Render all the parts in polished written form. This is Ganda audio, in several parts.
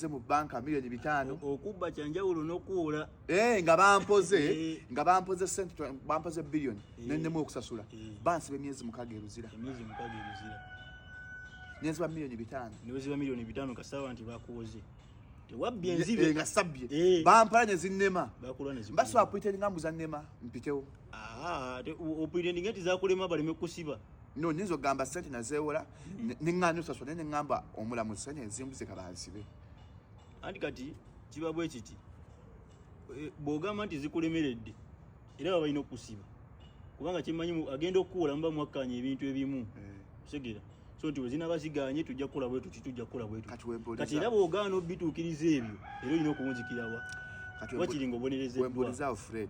Nempoze mu banka 5 million. Okubba kyanjawulo n'okuwola. Eh, nga bampoze nga bampoze sente, bampoze billion, nennemu okusasula. Bansiba emyezi 6 eruzira. Emyezi 6 eruzira. Nenziba 5 million. Neweziba 5 million kasaba nti bakuwoze, tewabbye. Eh, enzibe nga sabbye. Eh. Bampala ne zinnema. Bakulwa ne Mbasobola pretendinga mbuza nnema mpitewo. Opretendinga nti zakulema baleme kusiba. No, nyinza okugamba sente nazeewola, neŋŋaana osasula, naye neŋŋamba omulamuzi sente ezimbuze, kabansibe. Anti kati kiba bwe kiti. Eh, bw'ogamba nti zikulemeredde, era baba balina okusiba, kubanga kyemmanyi agenda okukuwola muba mwakkaanya ebintu ebimu. Otegera? So nti wezinaba ziganye, tujja kukola bwe tuti, tujja kukola bwe tuti. Kati wembuuliza- Kati era bw'ogaana obituukiriza ebyo, era olina okuwunzikirawa. Kati wakiri ng'obonerezeddwa. Wembuulizaawo, Fred,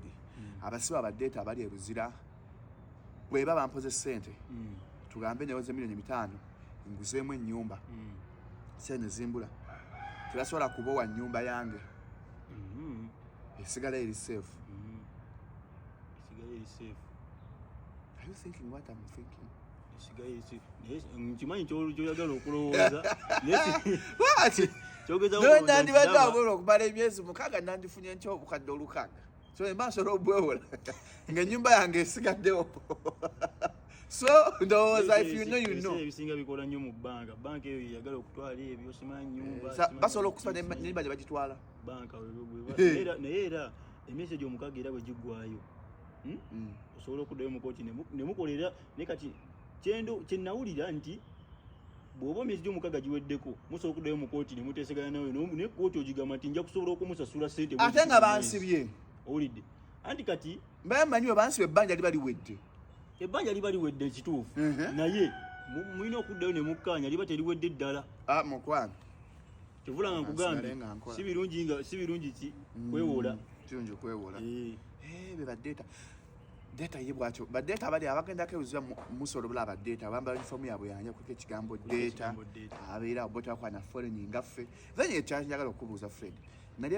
abasibe abadeeta abali eruzira, bweba bampoze sente, tugambe newoze 5 million nguzeemu ennyumba, sente zimbula, tebasobola kubowa nnyumba yange? Esigala eri safe? Esigala eri safe. Are you thinking what I'm thinking? Esigala eri safe, naye nkimanyi kyoyagala okulowooza, naye Lwaki? Kyogezaako Naye okulowooza nandibadde nti abwera okumala emyezi 6, nandifunye ntya obukadde 6? So emba nsobola obwewola ng'ennyumba yange esigaddewo. So ndowooza if you know, you know. Ebiseera ebisinga bikola nnyo mu banka. Banka eyo yeyagala okutwala ebyo, simanyi nyumba. Basobola okusiba nenyumba gye bagitwala. Banka Eh. naye era emyezi egyo 6 era bwe giggwayo, Osobola okuddayo mu kooti ne mukolera. Naye kati kyenawulira nti bw'oba emyezi gyo 6 giweddeko, musobola okuddayo mu kooti ne muteeseganya nawe, ne kooti ogigamba nti nja kusobola okumusasula sente bwe Ate ziti nga mu mwezi. bansibye. Owulidde? Anti kati Mbaye mmanyi we bansibye ebbanja liba liwedde. Ebbanja liba liwedde, ekituufu. Naye mulina okuddayo ne mukkaanya, liba teriwedde ddala. Ah, mukwano. Kyovula nga nkugambye, Nsigale nga nkola. si birungi, nga si birungi ki kwewola. Kirungi okwewola. Eh. Eh, be badeeta deeta ye bwatyo, badeeta abali abagendako ebuzira musobola obula. Abadeeta bambala uniform yaabwe yanja, kuliko ekigambo deeta. Ekigambo deeta. Abeera bo tabakwana foreign nga ffe. Then ekyanjagala okubuuza, Fred, nali